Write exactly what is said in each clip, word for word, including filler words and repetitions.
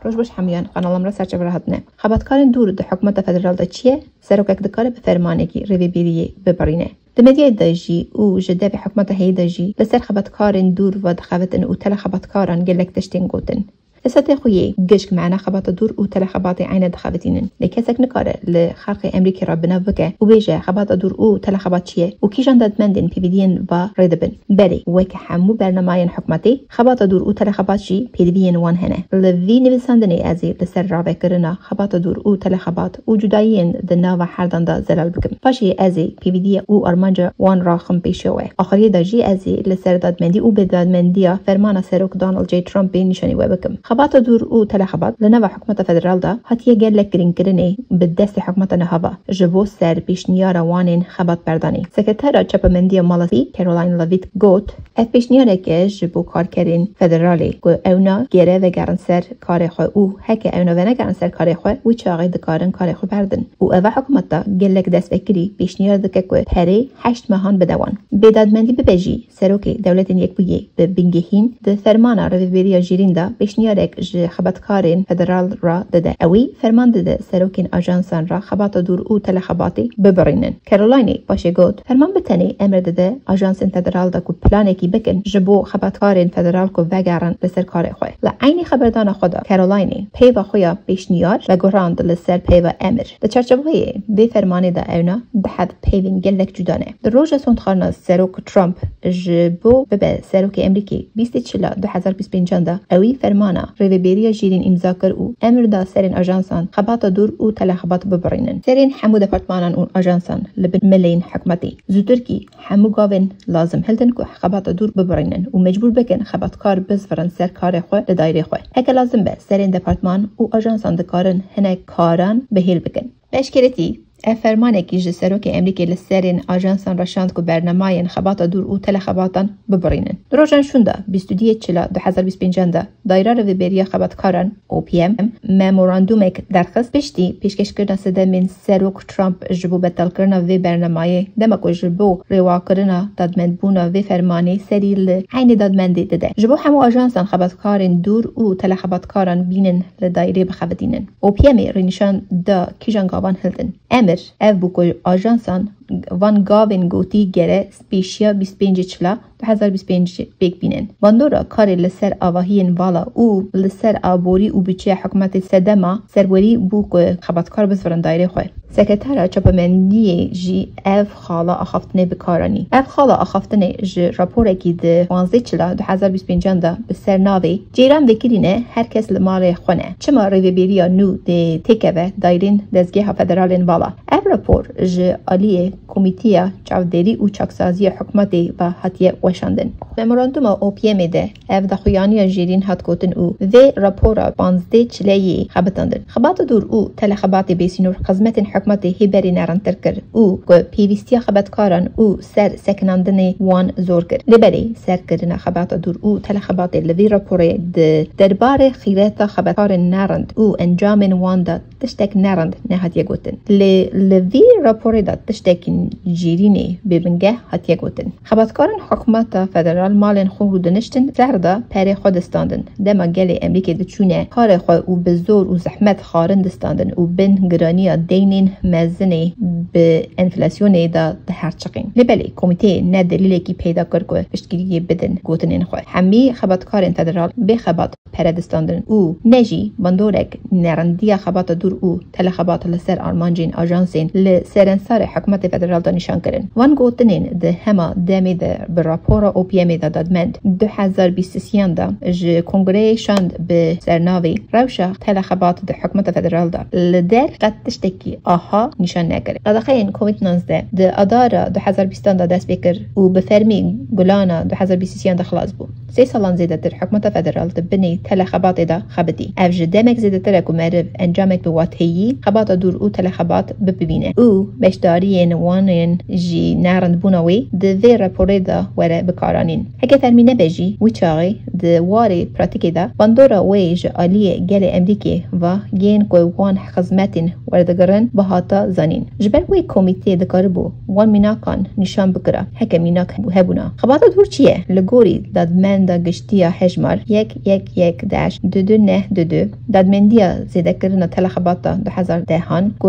Roj baş hemûyan, qanala me re serçevre hatine. Xebatkarên dûr di hikûmeta federal de çi ye? Serokek dikare bi fermanekî rêvebiriyê bibirîne. Di medyayê de jî û ji devê hikûmeta heyî de jî li ser xebatkarên dûr ve dixebitin û telexebatkaran gelek tiştên gotin. Li setê xwe yê gişk mana xebata dûr û telexebatê eyne dixebitînin. Lê kesek nikare li xelkê Emrîkê re bi nav bike û bêje xebata dûr û telexebat çi ye û kîjan dadmendên pêvîdiyên va rê dibin. Belê, weke hemû bernamayên hikûmetê, xebata dûr û telexebat jî pêdiviyên wan hene. Li vî nivîsandinê ez ê li ser ravekirina xebata dûr û telexebat û cudayiyên di nava herdan de zelal bikim. Paşê ez ê pêvîdiye û armanca wan raxim pêşiya we. Axiriyê de jî ez ê li ser dadmendî û bêdadmendiya fermana Serok Donald J Trumpê nîşanî we bikim. Xebata dûr û telexebat li nava hikûmeta federal de hatiye gelek girîngkirinê bi destê hikûmeta niha ve ji bo ser pêşniyara wan ên xebatberdanê. Sekretera çapemendiya Mala Spî, Karoline Leavitt got, Ev pêşniyarek e ji bo karkerên federalê ku ewna gere vegerin ser karê xwe û heke ewna venegerin ser karê xwe, wî çaxê dikarin karê xwe berdin. Û eva hikûmeta gelek destpêkirî pêşniyar dike ku perê heşt mehan bide wan. Bêdadmendî bibe jî, Serokê Dewletên Yekbûyî bi bingehîn di fermana rêveberiya jêrîn de pêşniyarek ji xebatkarên federal re dide. Ewî ferman dide serokên ajansan re xebata dûr û telexebatê bibirînin. Caroline paşê got, Ferman bi tenê emir dide ajansên federal de ku planekî bikin ji bo xebatkarên federal ku vegerin li ser karê xwe. Li eynî xeberdana xwe de Caroline peyva xwe ya pêşniyar veguherand li ser peyva emir. Di çarçoveyê vê fermanê de ewna du heb peyvên gelek cuda ne. Di roja sondxwarina Serok Trump ji bo bibe Serokê Emrîkê bîstê Çila du hezar bîst pêncan de ewî fermana rêveberiya jêrîn îmza kir û emir da serên ajansan xebata dûr û telexebat bibirînin. Serên hemû departmanan û ajansan li bin milên hikûmetê zûtirkî hemû gavên lazim hildin ku xebata dûr bibirînin û mecbûr bikin xebatkar bizvirin ser karê xwe li daîrê xwe. Heke lazim be, serên departman û ajansan dikarin hinek karan bi hêl bikin. Bi eşkeretî, ev fermanekî ji Serokê Emrîkê li serên ajansan re şand ku bernamayên xebata dûr û telexebatan bibirînin. Di rojan şûnda bîst û duyê Çila du hezar bîst pêncan de Daîra Rêveberiya Xebatkaran, O P M, memorandumek derxist piştî pêşkêşkirina sedemên Serok Trump ji bo betalkirina vê bernamayê, dema ku ji bo rêwakirina dadmendbûna vê fermanê serî li eynê dadmendê dide. Ji bo hemû ajansan xebatkarên dûr û telexebatkaran bînin li daîrê bixebitînin. O P M'ê rênîşan da kîjan gavan hildin. Emir ev bû ku ajansan van gavên gotî gere pêşiya bîst pêncê Çila du hezar bîst pênc pêk bînin. Bandora karê li ser avahiyên vala û li ser aborî û budçeya hikûmetê sedema serwerî bû ku xebatkar bizvirin daîrê xwe. Sekretera çapemendiyê jî ev xala axaftinê bi kar anî. Ev xala axaftinê ji raporekî di panzdeh Çila du hezar bîst pêncan de bi ser navê Ceyran vekirîne, her kes li malê xwe ne. Çima rêveberiya nû dê têkeve daîrên dezgeha federalên vala? Ev rapor ji aliyê Komîteya Çavdêrî û Çaksaziya Hikûmetê ve hatiye weşandin. Memoranduma O P M'ê de ev daxuyaniya jêrîn hat gotin û vê rapora panzdeh Çileyê xebitandin. Xebata dûr û telexebatê bêsînor xizmetên hikûmetê hê berê nerindtir kir û ku pêwîstiya xebatkaran û ser sekinandinê wan zor kir. Lê belê serkirina xebata dûr û telexebatê li vî raporê di derbarê xîreta xebatkarên nerind û encamên wan de tiştek nerind nehatiye gotin. Lê li vî raporê de tiştekî cîrînê bêbingeh hatiye gotin. Xebatkarên hikûmeta federal malên xwe rûdiniştin, ser de perê xwe distandin. Dema gelê Emrîkê diçûne karê xwe û bi zor û zehmet xwarin distandin û bin giraniya deynên mezinê bi enflasyonê de diherçiqîn. Lê belê, komîteyê ne delîlekî peyda kir ku piştgiriyê bidin gotinên xwe. Hemî xebatkarên federal bê xebat pere distandin û ne jî bandorek nerindiya xebata dûr û telexebat li ser armancên ajansên li serensarê hikûmetê federal de nîşan kirin. Van gotinên di hema demê de bi rapora O P M'ê de dadmend du hezar bîst û sêyan de ji kongreyê şand bi sernavê Rewşa Telexebat di Hikûmeta Federal de li der qet tiştekî aha nîşan nekirin. Qedexeyên Covid nozdeh di Adara du hezar bîstan de dest pê kir û bi fermî Gulana du hezar bîst û sêyan de xilas bû. Sê salan zêdetir hikûmeta federal di binê telexebatê de xebitî. Ev ji demek zêdetir e ku meriv encamek bi wateyî xebata dûr û telexebat bibîne û beşdariyên wan ên jî nerindbûna wê di vê raporê de were bikaranîn. Heke fermî nebe jî, wî çaxê di warê pratîkê de bandora wê ji aliyê gelê Emrîkê ve yên ku wan xizmetên werdigirin bihata zanîn. Ji ber wê komîtê dikaribû wan mînakan nîşan bikira, heke mînak hebûna. Xebata dûr çi ye? Li gorî dadmend da giştî ya hejmar yek yek yek dash du du neh du du, dadmendiya zêdekirina telexebata du hezar dehan ku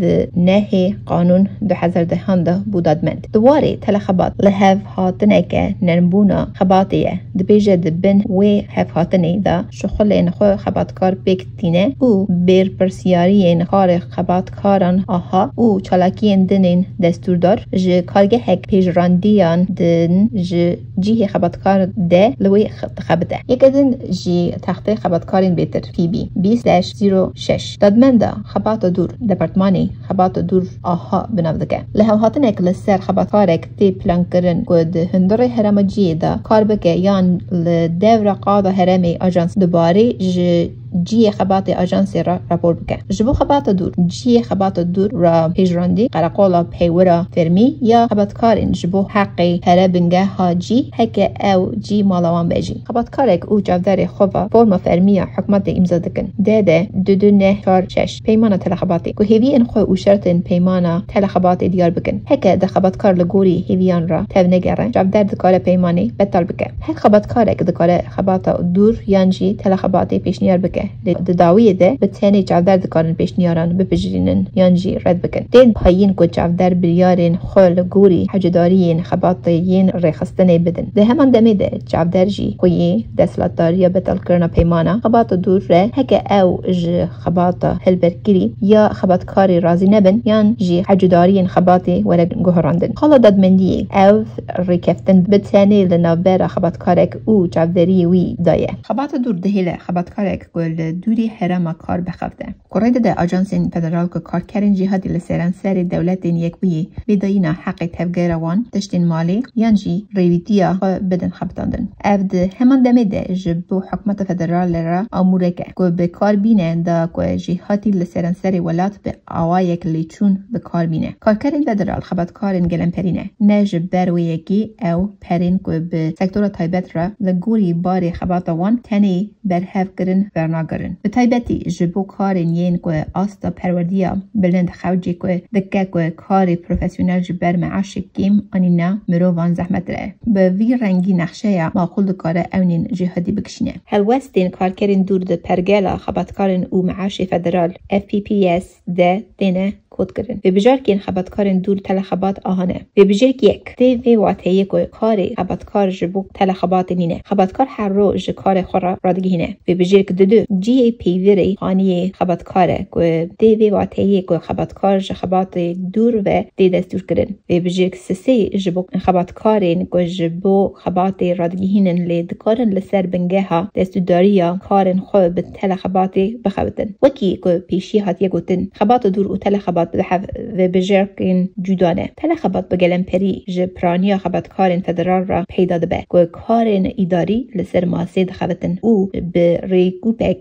di nehê qanûn du hezar dehan de bû dadmend. Di warê telexebat li hev hatineke nermbûna xebatê ye. Dibêje di bin wê hevhatinê de şixulên xwe xebatkar pêk tîne û bêrpirsiyariyên karê xebatkaran aha û çalakiyên din ên destûrdar ji kargehek pêşrandiyan din ji cihê xebatkar de li wê xe-, dixebite. Yeke din jî textê xebatkarên bêtir P B bîst dash zero şeş. Dadmenda xebata dûr, departmanê xebata dûr aha bi nav dike. Li hevhatinek li ser xebatkarek tê plankirin ku di hundirê herêma cihê de kar bike yan li dewra qada herêmê ajans dubarê ji cihê xebatê ajansê re rapor bike. Ji bo xebata dûr, cihê xebata dûr re pêşrandî, qereqola peywira fermî ya xebatkarên ji bo heqê here bingeha cî, heke ew cî mala wan be jî. Xebatkarek û çavderê xwe ve forma fermî ya hikûmetê îmza dikin. D D du du neh çar şeş, peymana telexebatê, ku hêviyên xwe û şertên peymana telexebatê diyar bikin. Heke di xebatkar li gorî hêviyan re tev negere, çavder dikare peymanê betal bike. Her xebatkarek dikare xebata dûr yan jî telexebatê pêşniyar bike. Lê di dawiyê de bi tenê çavder dikarin pêşniyaran bipijirînin yan jî red bikin. Tên payîn ku çavder biryarên xwe li gorî hecedariyên xebatê yên rêxistinê bidin. Di heman demê de çavder jî xweyê desthilatdariya betalkirina peymana xebata dûr re, heke ew ji xebata hilberkirî ya xebatkarê razî nebin yan jî hecedariyên xebatê were guherandin. Xala dadmendiyê ev rêkeftin bi tenê li navbera xebatkarek û çavderiyê wî de ye. Xebata dûr dihêle xebatkarek ku li dûrî herêma kar bixebite. Ku rê dide ajansên federal ku karkerên jêhatî li seranserê dewletên yekbûyî bêdayîna heqê tevgera wan, tiştên malê yan jî rêwîtiya xwe bidin xebitandin. Ev di heman demê de ji bo hikûmeta federal re amûrek e ku bi kar bîne da ku jêhatî li seranserê welat bi awayek lêçûn bi kar bîne. Karkerên federal xebatkarên gelemperî ne. Ne ji ber wê yekê ew perên ku bi sektora taybet re li gorî barê xebata wan tenê berhev kirin, bernagirin. Bi taybetî ji bo karên yên ku asta perwerdiya bilind xewcê ku dike ku karê profesyonel ji ber meaşê kêm anîna mirovan zehmet re. Bi vî rengî nexşeya maqûl dikare ewnên jêhatî bikişîne. Helwestên karkerên dûr di pergela xebatkarên û meaşê federal F P P S de têne kotkirin. Vêbijarkên xebatkarên dûr telexebat aha ne. Vêbijêrk yek, tê vê wateyê ku karê xebatkar ji bo telexebatê nîne. Xebatkar her roj ji karê xwe re radigihîne. Vêbijêrk didu, cihê peyvîrê xaniyê xebatkar e ku tê vê wateyê ku xebatkar ji xebatê dûr ve tê destûrkirin. Vêbijêrk sisê ji bo xebatkarên ku ji bo xebatê radigihînin lê dikarin li ser bingeha destûdariya karên xwe bi telexebatê bixebitin. Wekî ku pêşî hatiye gotin, xebata dûr û telexebat di hev vêbijêrkên cuda ne. Telexebat bi gelemperî ji piraniya xebatkarên federal re peyda dibe ku karên îdarî li ser masê dixebitin û bi rêkûpek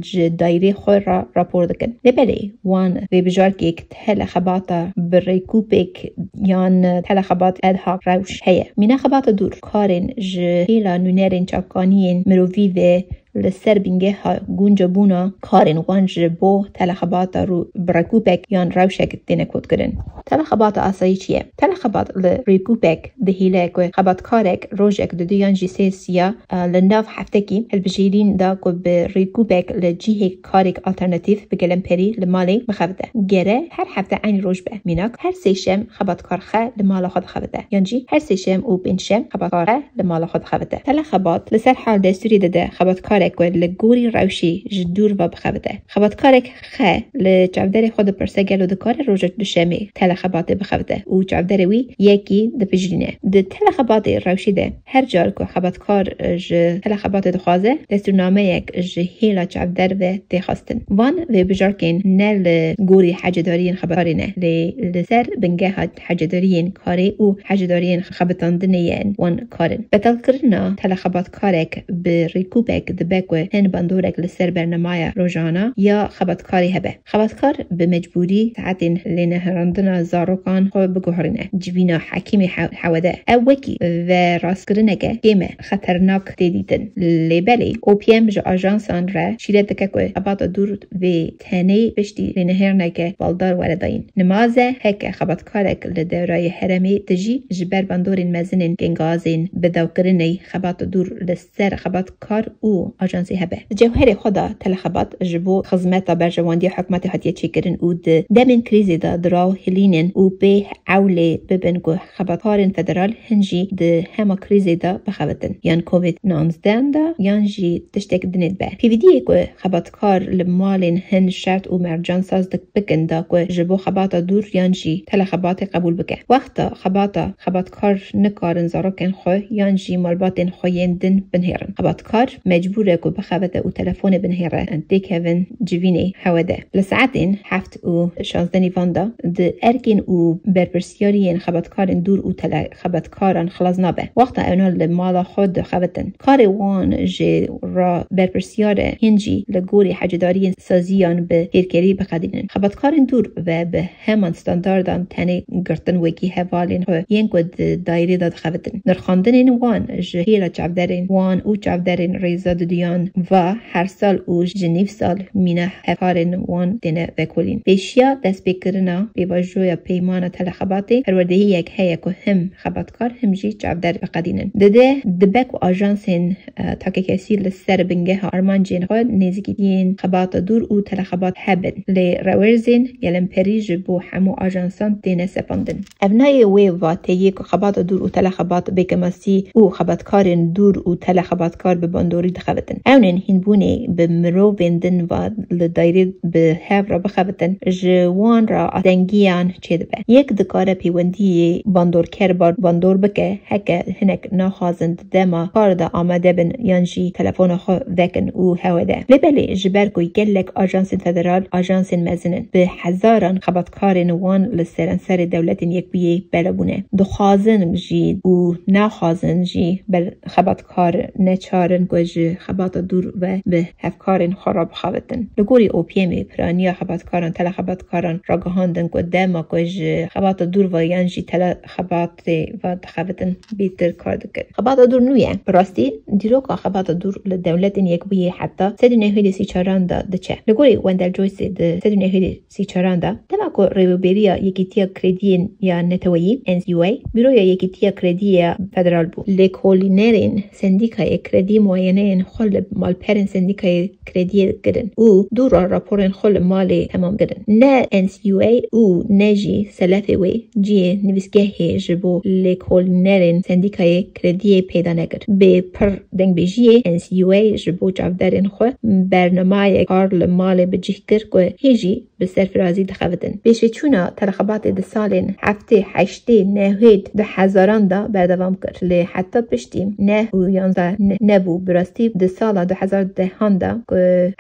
ji daîrê xwe re rapor dikin. Lê belê wan vêbijarkêk telexebata bi rêkûpek yan telexebat ad hoc rewş heye. Mîna xebata dûr karên ji hêla nûnerên çavkaniyên mirovî ve li ser bingeha guncebûna karên wan ji bo telexebata rû bi rêkûpek yan rewşek têne kotkirin. Telexebata asayî çi ye? Telexebat li rêkûpek dihêle ku xebatkarek rojek didu yan jî sê siya, e, li nav heftekî hilbijêrîn da ku bi rêkûpek li cihê karek alternatîf bi gelemperî li malê bixebite. Gere her hefte eynî roj be. Mînak, her sêşem xebatkar xe li mala xwe dixebite. Yan jî her sêşem û pêncşem xebatkar xe li mala xwe dixebite. Telexebat li ser hal destûrê dide xebatkarek ku li gorî rewşê ji dûr ve bixebite. Xebatkarek xe li çavderê xwe dipirse gelo dikare roja duşemê telexebatê bixebite û çavderê wî yekî dipijrîne. Di telexebatê rewşê de her car ku xebatkar, e, ji telexebatê dixwaze, destûrnameyek ji hêla çavder ve tê xwestin. Van vêbijarkên ne li gorî hecedariyên xebatkarê ne, lê li ser bingeha hecedariyên karê û hecedariyên xebitandinê yên wan kar in. Betalkirina telexebatkarek bi rêkûpek di be ku hin bandorek li ser bernameya rojana ya xebatkarê hebe. Xebatkar bi mecbûrî saetên lênehêrandina zarokan xwe biguherîne civîna hekîmê he-, hewede. Ew wekî verastkirineke kêm e, xeternak tê dîtin. Lê belê, O P M ji ajansan re şîret dike ku xebata dûr vê tenê piştî lênehêrineke baldar were dayîn. Nimaze heke xebatkarek li dewrayê herêmê dijî, ji ber bandorên mezin ên kêngazên bidawkirinê xebata dûr li ser xebatkar û ajansê hebe. Di cewherê xwe de telexebat ji bo xizmeta berjewendiya hikûmetê hatiye çêkirin û di demên krîzê de diraw hilînin û pê ewlê bibin ku xebatkarên federal hin jî di hema krîzê de bixebitin, yan Covid nonzdeh de yan jî tiştek dinê dibe. Pêvîdiyê ku xebatkar li malên hin şert û mercan saz dik-, bikin da ku ji bo xebata dûr yan jî telexebatê qebûl bike. Wexta xebata, xebatkar nikarin zarokên xwe yan jî malbatên xwe yên din binihêrin. Xebatkar mecbûr e ku bixebite û telefonê binihêre, têkevin civînê hewede. Li saetên heft û şazdeh nîvan de di erkên û berpirsiyariyên xebatkarên dûr û tele-, xebatkaran xilas nabe. Wexta ewna li mala xwe dixebitin, karê wan jê re berpirsiyar e, hîn jî li gorî hecedariyên saziyan bi hêrkerî biqedînin. Xebatkarên dûr ve bi heman standardan tenê girtin wekî hevalên xwe yên ku di daîrê de dixebitin. Nirxandinên wan ji hêla çavderên wan û çavderên rêza duduyan va her sal û ji nîv sal mîna hevkarên wan têne vekolîn. Pêşiya destpêkirina pêvajoya peymana telexebatê, perwerdehiyek heye ku him xebatkar him jî çavder biqedînin. Dide dibe ku ajansên, e, takekesî li ser bingeha armancên xwe nêzîkîtiyên xebata dûr û telexebat hebin. Lê rewêrzên gelemperî ji bo hemû ajansan têne sepandin. Ev nayê wê vateyê ku xebata dûr û telexebat bêkemasî û xebatkarên dûr û telexebatkar bi bandorî dixebitin. Ewnên hînbûnê bi mirovên din va li daîrê bi hev re bixebitin, ji wan re astengiyan çêdibe. Yek dikare pêwendiyê bandorker bar-, bandor bike, heke hinek naxwazin di dema kar de amade bin yan jî telefona xwe vekin û hewede. Lê belê, ji ber ku gelek ajansên federal, ajansên mezin in, bi hezaran xebatkarên wan li seranserê dewletên Yekbûyî bela bûne. Dixwazin jî û naxwazin jî ber xebatkar neçar in ku ji xebata dûr ve bi hevkarên xwe re bixebitin. Li gorî O P M'ê piraniya xebatkaran, telexebatkaran ragihandin ku dema ku ji xebata dûr ve yan jî telexebatê ve dixebitin, bêtir kar dikir. Xebata dûr nû ye. Bi rastî, dîroka xebata dûr li dewletên Yekbûyî heta sed û nehwêdê sî çaran de diçe. Li gorî Wendell Joyceê di sed û nehwêdê sî çaran de, dema ku Rêveberiya Yekîtiya Krediyên ya Neteweyî, N C U A, Buroya Yekîtiya Krediyê ya Federal bû, lêkolînerên Sendîkayê Kredî muayeneyên xwe li malperên Sendîkayê Krediyê kirin û dû re raporên xwe li malê temam kirin. Ne N C U A û ne jî selefê wê cihê nivîsgehê ji bo lêkolînerên Sendîkayê Krediyê peyda nekir. Bi pir dengbêjiyê N C U A ji bo çavderên xwe bernamayek kar li malê bi cih kir ku hê jî bi serfirazî dixebitin. Pêşveçûna telexebatê di salên heftê, heştê, nehwêd, du hezaran de berdewam kir. Lê heta piştî neh û yanzdeh ne-, nebû. Bi rastî di sala du hezar dehan de ku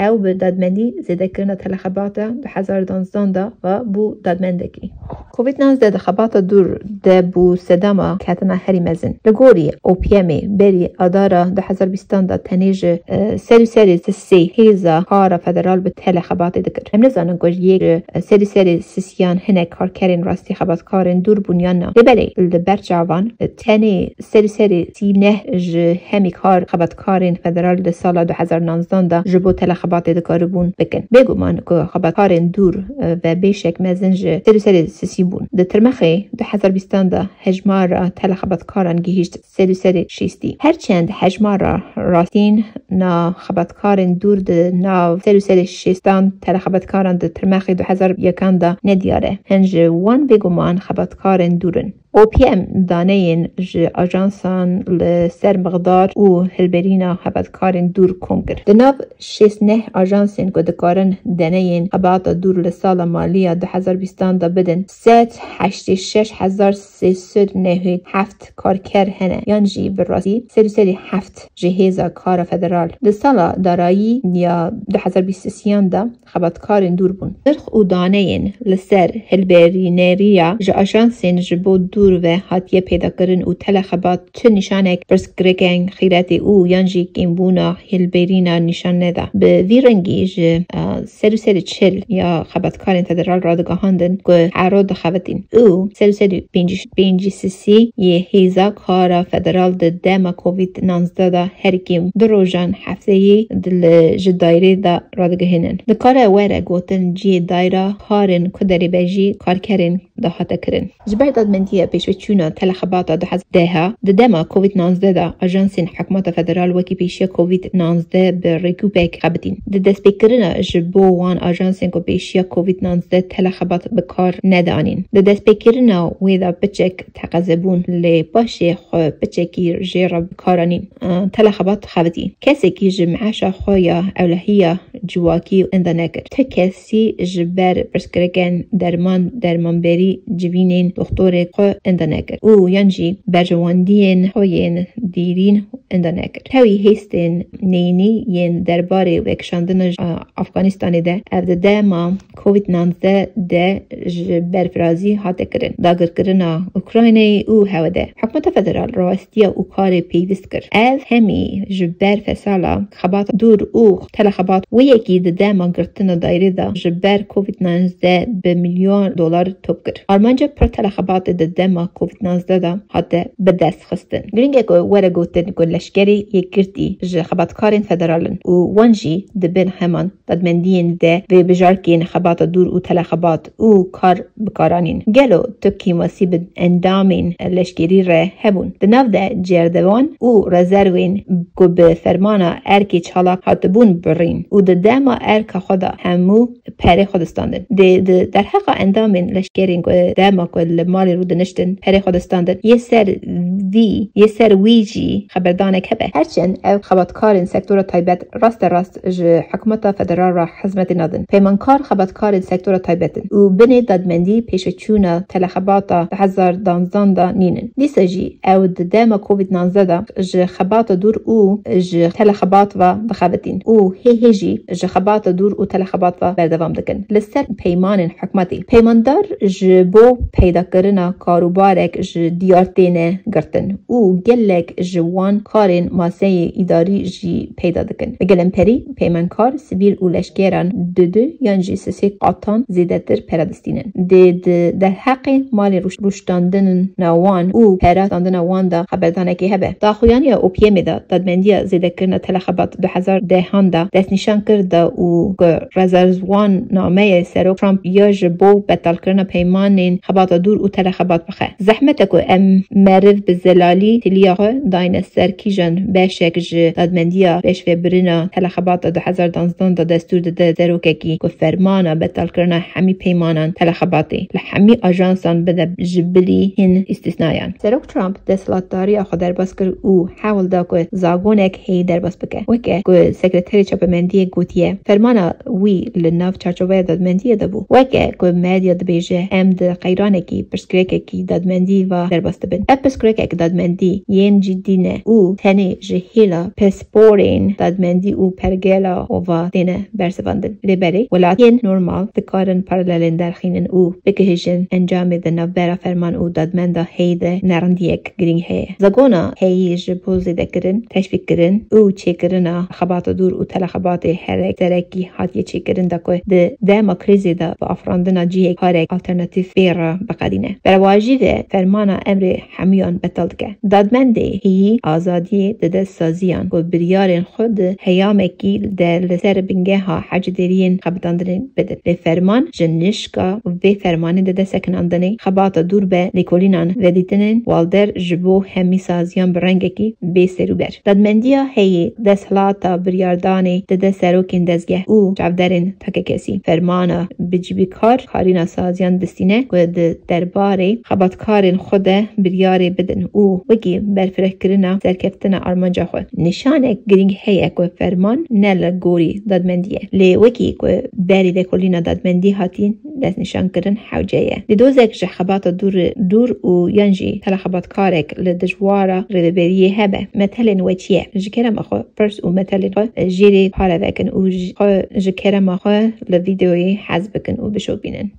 ew bi dadmendî zêdekirina telexebata du hezar danzdan de ve bû dadmendekî. Covid nozde di xebata dûr de bû sedema ketina herî mezin. Li gorî O P M'ê berî adara du hezar bîstan de tenê ji, e, sed û serê sisê hêza kara federal bi telexebatê dikir. Em nizanin ku ji yek ji, e, sed û serê sisiyan hinek karkerên rastî xebatkarên dûr bûn yan na. Lê belê li ber çavan, e, tenê sed û serê sî neh ji hemî kar xebatkarên federal di sala du hezar nanzdan de ji bo telexebatê dikaribûn bikin. Bêguman ku xebatkarên dûr, e, ve bêşek mezin ji sed û serê sisî bûn. Di tirmexê du hezar bîstan de hejmara telexebatkaran gihîşt sed û serê şêstî. Her çend hejmara rastîn na xebatkarên dûr di nav sed û serê şêstan telexebatkaran di tirmexê du hezar yekan de nediyar e, hin ji wan bêguman xebatkarên dûr in. O P M daneyên ji ajansan li ser miqdar û hilberîna xebatkarên dûr kom kir. Di nav şêst neh ajansên ku dikarin deneyên xebata dûr li sala malî ya du hezar bîstan de bidin, sed heştê şeş hezar sê sed nehwêd heft karker hene, yan jî bi rastî sed û serê heft ji hêza kara federal. Di sala darayî ya du hezar bîst û sêyan de xebatkarên dûr bûn. Nirx û daneyên li ser hilberîneriya ji ajansên ji bo dûr dûr ve hatiye peydakirin û telexebat çi nîşanek pirsgirêkên xîretê û yan jî kêmbûna hilberîna nîşan neda. Bi vî rengî ji, e, sed û sed û çil ya xebatkarên federal radigihandin ku hero dixebitîn û sed û sed û pêncî, pêncî sisî yê hêza kara federal di dema covid nonzdeh de her kêm du rojan hefteyê di li ji daîrê de radigihînin. Dikare were gotin cihê daîra karên ku derêbejî karkerên dahate kirin. Ji ber dadmendiya pêşveçûna telexebata du hezar deh a, di dema covid nonzdeh de ajansên hikûmeta federal wekî pêşiya covid nonzdeh bi rêkûpek xebitîn. Di destpêkirina ji bo wan ajansên ku pêşiya covid nonzdeh telexebat bi kar nedianîn. Di destpêkirina wê de piçek teqezebûn, lê paşê xwe piçekî jê re bi kar anîn. Telexebat xebitî. Kesekî ji meaşa xwe ya ewlehiya civakî enda nekir. Ti kesî ji ber pirsgirêkên derman, dermanberî, civînên doxtorê xwe enda nekir û yan jî berjewendiyên xwe yên dîrîn enda nekir. Tewî hêstên neyînî yên derbarê vekişandina ji Afganistanê de ev di dema covid nonzdeh de ji berfirazî hate kirin, dagirkirina Ukraynayê û hewe de. Hikûmeta federal rastiya û karê pêwîst kir. Ev hemî ji ber fesala xebata dûr û telexebat wê yekî di dema girtina daîrê de ji ber covid nonzdeh bi milyon dolar top kir. Armanca pir telexebatê di dema covid nonzdeh de hate bi dest xistin. Girîng e ku were gotin ku leşkerê yekgirtî ji xebatkarên federal in û wan jî di bin heman dadmendiyên de vê bijarkên xebata dûr û telexebat û kar bi kar anîn. Gelo tu kêmasî bi endamên leşkerî re hebûn? Di nav de cêrdevan û rezervên ku bi fermana erkê çalak hatibûn birîn û di dema erka xwe de hemû perê xwe distandin. Dê di derheqa endamên leşkerên ku dema ku li malê rû diniştin, perê xwe distandin. Yê ser vî, yê ser wî jî xeberdanek hebe. Herçend ev xebatkarên sektora taybet raste rast ji hikûmeta federal re hizmetê nadin. Peymankar xebatkarên sektora taybet in û binê dadmendî pêşveçûna telexebata du hezar danzdan de nînin. Dîsa jî ew di dema covid nonzdeh de ji xebata dûr û ji telexebat ve dixebitîn û hê hê jî ji xebata dûr û telexebat ve berdewam dikin. Li ser peymanên hikûmetê. Peymandar ji bo peydakirina karûbarek ji diyar têne girtin û gelek ji wan karên maseyê îdarî jî peyda dikin. Bi gelemperî peymankar sivîl û leşkeran dudu yan jî sisê qatan zêdetir pere distînin. Dê di derheqê malê rûş-, rûştandina wan û pere standina wan de xeberdanekê hebe. Daxuyaniya O P M'ê de dadmendiya zêdekirina telexebat du hezar dehan de destnîşan kir da û ku rezervwannameyê Serok Trump ya ji bo betalkirina peymanên xebata dûr û telexebat bixe. Zehmet e ku em meriv bi zelalî tiliya xwe dayne ser kîjan beşek ji dadmendiya pêşvebirina telexebata du hezar danzdan de destûr dide serokekî ku fermana betalkirina hemî peymanan telexebatê li hemî ajansan bide ji bilî hin îstîsnayan. Serok Trump desthilatdariya xwe derbas kir û hewl da ku zagonek heyî derbas bike. Weke ku Sekreterê Çapemendiyê gotiye, fermana wî li nav çarçoveya dadmendiyê de bû. Weke ku medya dibêje, em di qeyranekî pirsgirêkekî dadmendî ve derbas dibin. Ev pirsgirêkek dadmendî yên cidî ne û tenê ji hêla pisporên dadmendî û pergela ova têne bersivandin. Lê berê welatiyên normal dikarin paralelên derxînin û bigihîjin encamê di navbera ferman û dadmenda heyî de nerindiyek girîng heye. Zagona heyî ji bo zêdekirin, teşvîkkirin û çêkirina xebata dûr û telexebatê herek serekî hatiye çêkirin da ku di dema krîzê de bi afirandina cihê karek alternatîf pê re biqedîne. Berevajî ve fermana emrê hemûyan betal dike. Dadmendê heyî azadiyê dide saziyan ku biryarên xwe di heyamekî de li ser bingeha hewcedariyên xebitandinê bidin. Lê ferman ji nişka vê fermanê dide sekinandinê xebata dûr be lêkolînan vedîtinên waldar ji bo hemî saziyan bi rengekî bê serûber. Dadmendiya heyî desthilata biryardanê dide serokên dezgeh û çavderên takekesî. Fermana bi civîkar karîna saziyan distîne ku di derbarê xebatkarên xwe de biryarê bidin û wekî berfirehkirina serkeftina armanca xwe. Nîşanek girîng heye ku ferman ne li gorî dadmendî ye, lê wekî ku berî vekolîna dadmendî hatî destnîşankirin hewce ye. Dîdozek ji xebata dûr, dûr û yan jî telexebatkarek li dijwara rêveberiyê hebe. Metelên we çi ye? Ji kerema xwe pirs û metelên xwe jêrê pare vekin û ji, xwe ji kerema xwe li vîdeoyê hez bikin û bişopînin.